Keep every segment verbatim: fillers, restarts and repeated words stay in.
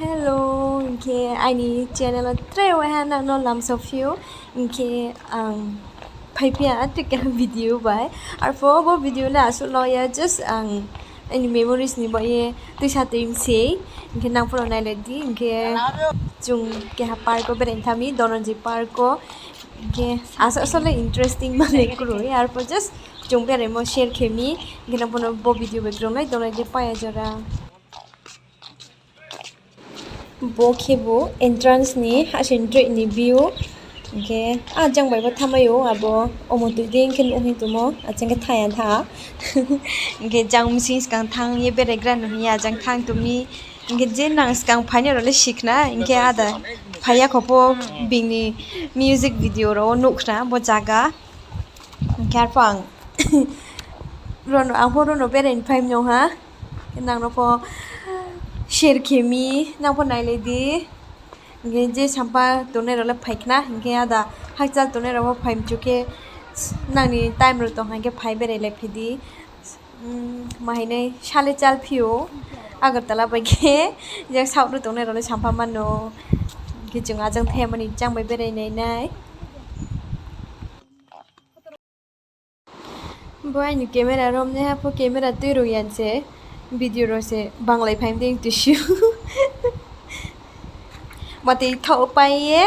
Hello, hing khe aini channel wo tre waiha nang no lamsao phi ou, hing khe ang phaiphi ya tei keha video bai. Arphuh bo video le asuh lo ya, just ang aini memories ni baoh ye tuisa tui mi sei. Hing khe nang pho no nailai di, hing khe chung keha park wo berai thanng mi, Dhananjay park wo. Hing khe asuh asuh le interesting manoi kroi, arphuh just chung beraimo share khe mi, hing khe nang pho no bo video bai krunglai tongnai je paya jora. Bo khebu entrance ni hahsoing droih ni view. Hing khe a jang bai bo thanngmai ou, abo omo tui di hing khe nuh hing tongmo, achang khe thanng ya tha. Hing khe jang bsing skang thanng ye beraigra no hing ye ajang thanng tong mi. Hing khe je nang skang phainai rao le sikhna, hing khe ada phai ya kho pho bini music video rao wo nuh khna bo zaga. Hing khe arphuh ang, ang pho ro no berai ni phai mi no ha. Nang no pho share khe mi, nang pho nailai di. Hing khe je sampha tongnai rao le phai khna, hing khe ada hakchal tongnai rao pho phai mchu khe, nang ni time rao tong ha hing khe phai berai lai phai di. Mahai nai sale chal phi ou, Agartala bai khe, je south rao tongnai rao le sampha mano. Hing khe chung ajang thanng ya mani jang bai berai nai nai. Bo aini camera romnaiha pho camera tui rung ya se, video rao se banglai phai mi dei tui si ou. Watoi thaoh pai ye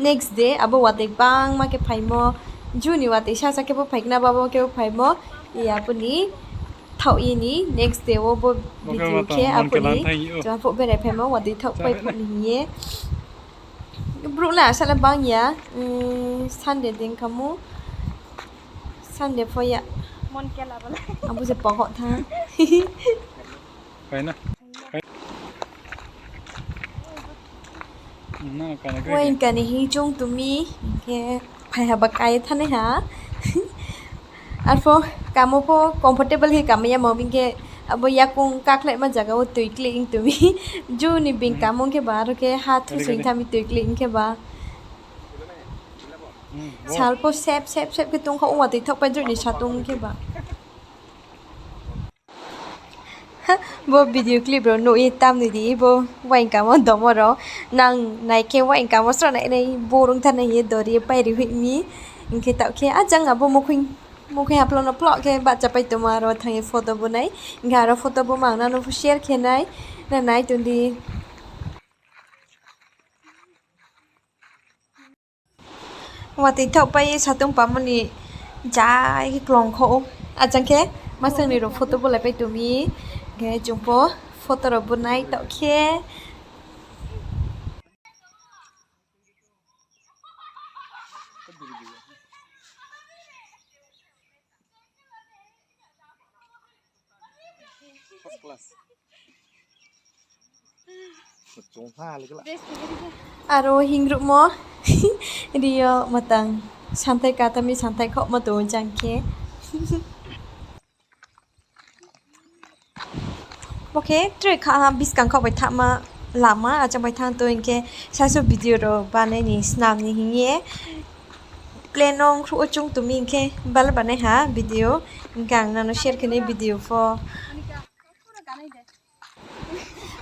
next day abo watoi bangma khe phaimo, June ni watoi sasa khe pho phai khna, babo khe pho phaimo, ya pho ni thaoh ye ni next day wo bo video khe aphuh ni chung aphuh berai phaimo watoi thaoh pai phuh ni hing ye. Brouh le asa le bang ya, Sunday din kamo, Sunday pho ya. Abo se pahoh tha. Wai kani hing chung tumi, hing khe phai ha ba kai thanai ha. Arphuh kamo pho comfortable khe kamai ya mo, hing khe abo yakoung kakhlaima zaga wo tui klih ong tumi. June ni being kamo khe ba, aro khe ha thusoing tha mi tui klih ong khe ba. Sal pho sep sep sep khe tongkha, ong watoi thaohpai droih ni satung khe ba. Bo video clip rao nuh ye tamni di, bo waing kamo domo rao. Nang nai khe waing kamo sra nai nai, bo rung thanng nai hing ye dori ye pai ri hoih mi. Hing khe taoh khe ajang abo mukhoi, mukhoi haplo no ploh khe bahchapai tongma aro thanng ye photo bo nai. Hing khe aro photo bo mang nang no pho share khe nai, nang nai tong di. Watoi thaohpai ye satung pamo ni jai khe klong kho ou. Ajang khe masang ni rao photo bo lai pai tong mi. Hing khe chung pho photo rao bo nai taoh khe. Aro hingruhmo ri yo matang santhai katami santhai khohmo tong jang khe. Bo khe tre kha ha, buskang khaoh bai thanngma lama, achang bai thanng tong hing khe saiso video rao banai ni snam ni hing ye. Plan no ongkhruh wo chung tumi hing khe bale banai ha video, hing khe ang nang no share khe nai video pho.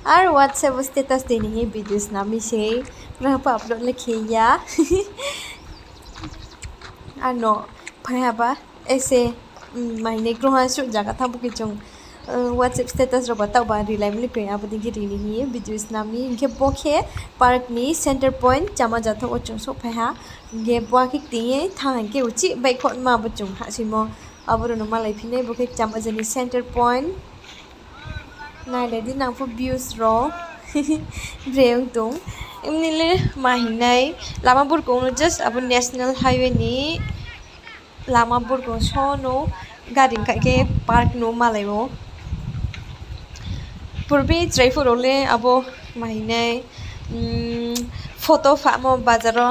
Ar WhatsApp wo status tui ni hing ye video snam mi sei, brang pho upload le khe ya. Ano phai ha ba, ese, mahinai krungha suh zaga thanng pho khe chung, WhatsApp status rao ba taoh ba rilai mli kroi, abo dei khe ri ni hing ye video snam mi. Hing khe bo khe park ni center point, Chamaja thouh wo chung souhphai ha. Hing khe bo khe kting ye thanng hing khe uchih baihkhouhma bo chung hahsoimo. Abo rao no malai phi nai, bo khe Chamaja ni center point. Nailai di nang pho views rao. Bre ong tong. Emni le ma hing nai. Lama burkong no just abo national highway ni lama burkong so no gari khaih khe park no malai ou. Purbi chrai phuh rao le abo ma hing nai, photo phamo bazar wo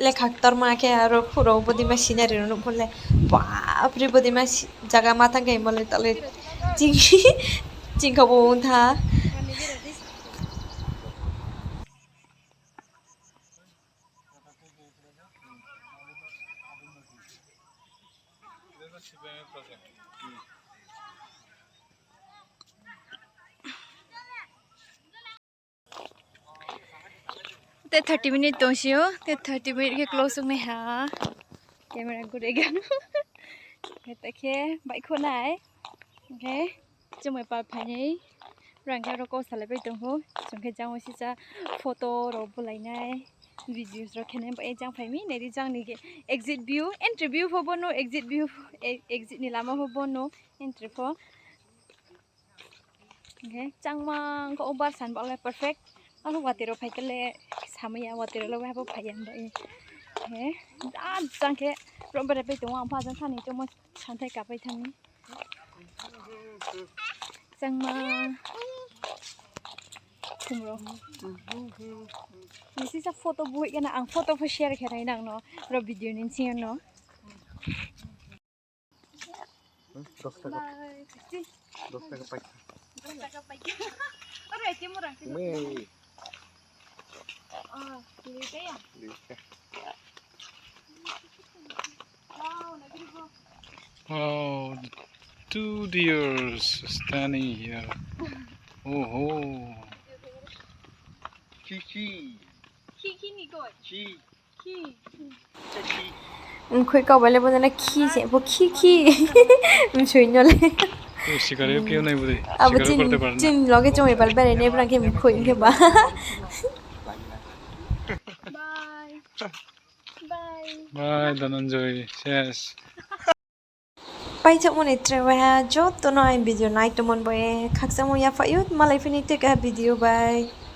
lekha ktorma khe aro phuh rao bodeima scenery rao nuh phuh le, bapre, bodeima zaga ma thanng khe himo le taoh le ching, chingkha bo ong tha. Te thirty minute tong si ou, te thirty minute khe close ong nai ha. Camera gure gano. Khe ta khe baihkhouh nai. Khe chumai pal phai nai. Brang khe aro kau salai bai tong ou. Chung khe jang wo sisa photo rao bulai nai. Videos rao khe nai bai jang phai mi. Nai di jang ni khe exit view, entry view pho bo no, exit view, e-, exit ni lama pho bo no, entry pho. Hing khe changma khe over san ba le perfect. Ano watoi rao phai khe le samai ya, watoi rao le waiha pho phai ya ba ye. He, a jang khe rom bere pai tong ou, ang pho ajang thani chomo santhai kapai thani. Changma. Khumro. Nisi sa photo buhoi kana, ang photo pho share khe nai nang no, ro video ni sing yo no. দশ টাকা। দশ টাকা পাইকা। দশ টাকা পাইকা। আরে, এ T M রাখতে দে। আহ, দুইটা ইয়া? দুইটা। Wow, two deers standing here. Oh ho. Chi, chi. Chi, chi ni koi. Chi. Mkhoi kau bai le bo no khi se, bo khi khi. Msoi no le. Sikar yo khe nai bo de. Abo sikar yo chini, korte par na. Chini loge chung epal berai nai brang khe mkhoi khe ba. Bye. Bye. Bye, Dhananjoy. Yes. Paithakmo ni tre waiha joto no aini video nai tongmo ni bai khakchangmo yaphaih ou, malai phi ni tei keha video bai.